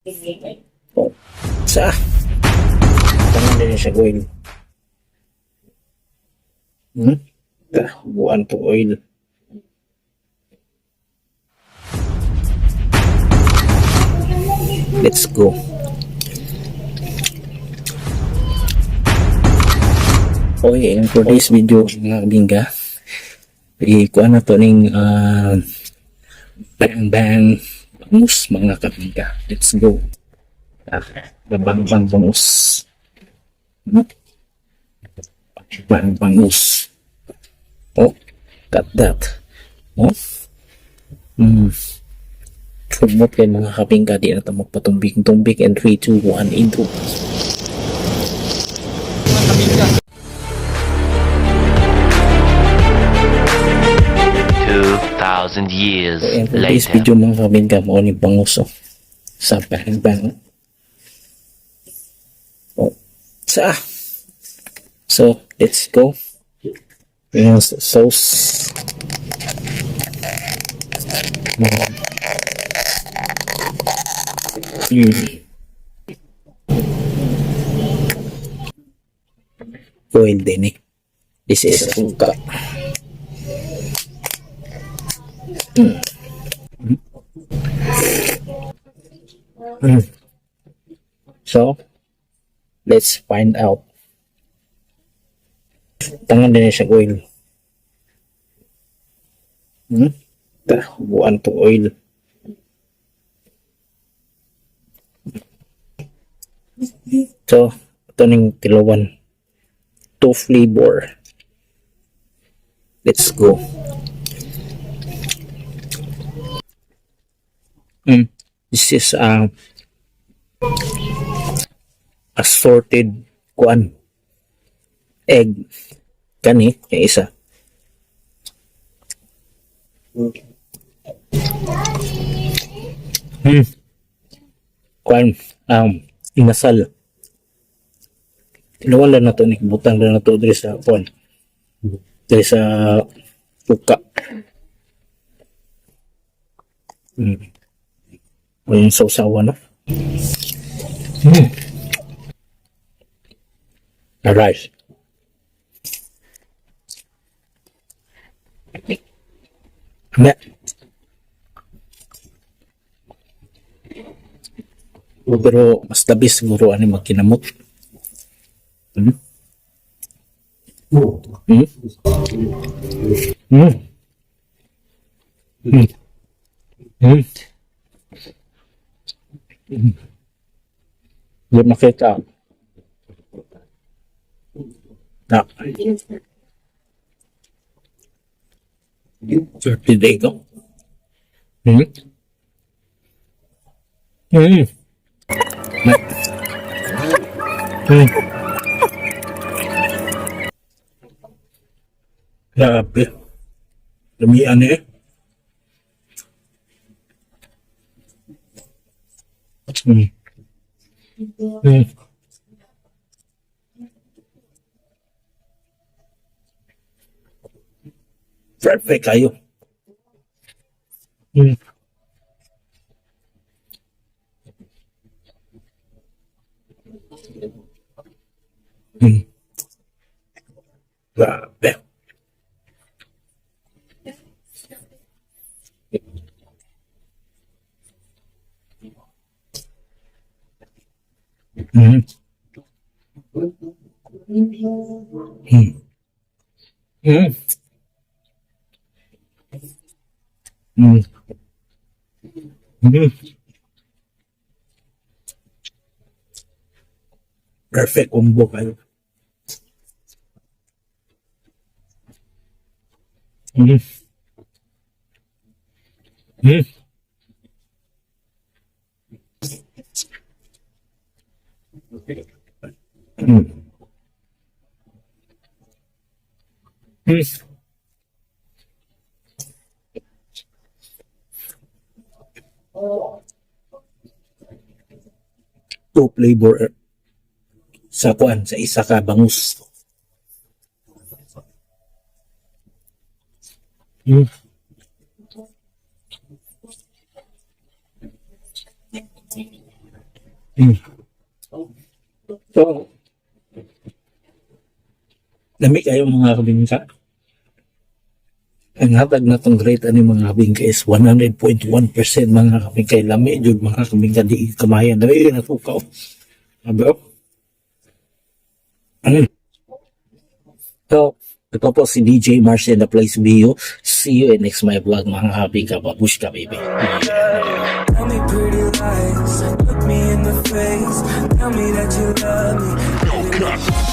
Oh. Sa. Tangan din siya oil. Ta, buwan to oil. Let's go. Okay, and for this video, mga kabingga, ikuha na to ning bang bang bangus, mga kabingga. Let's go. Ah, bang bang bangus. Bang bangus. Oh, got that. Oh. Promote kay mga kabingga, di na ito magpatumbik-tumbik and 3, 2, 1, intro. 2,000 years And for this later. Video, mga kabingga, mao ni bangus, oh. Sa bang bang. Oh. Sa. So, let's go. Yung sauce. Oil din eh. This is suka. So, let's find out. Tangan din siya oil. Ta, buwan to oil. So, ito ning tilawan. Two flavor. Let's go. This is assorted kuan egg kani yung isa. Kuan inasal. Tilawan lang na to ni, butang lang na to diri sa kuan. Diri sa suka. O yung sausawan na. Alright. Ne. Pero mas labis siguro ani magkinamot. Hindi makita. Na. 30 day ko. Grabe. Lamian eh. Perfect kayo. Grabe. Perfect combo kayo. Two flavor sa kuan sa isa ka bangus. So, lami kayo, mga kabingka. Ang hatag na tong rate ani, mga kabingka, is 100.1%, mga kabingka. Lami jud, mga kabingka, di kamayan. Dali na tukaw. Sabi oh. So, ito po si DJ Marcia in the place be you. See you in next my vlog, mga kabingka. Babushka, baby. Yeah. Tell me pretty lies, look me in the face, tell me that you love me.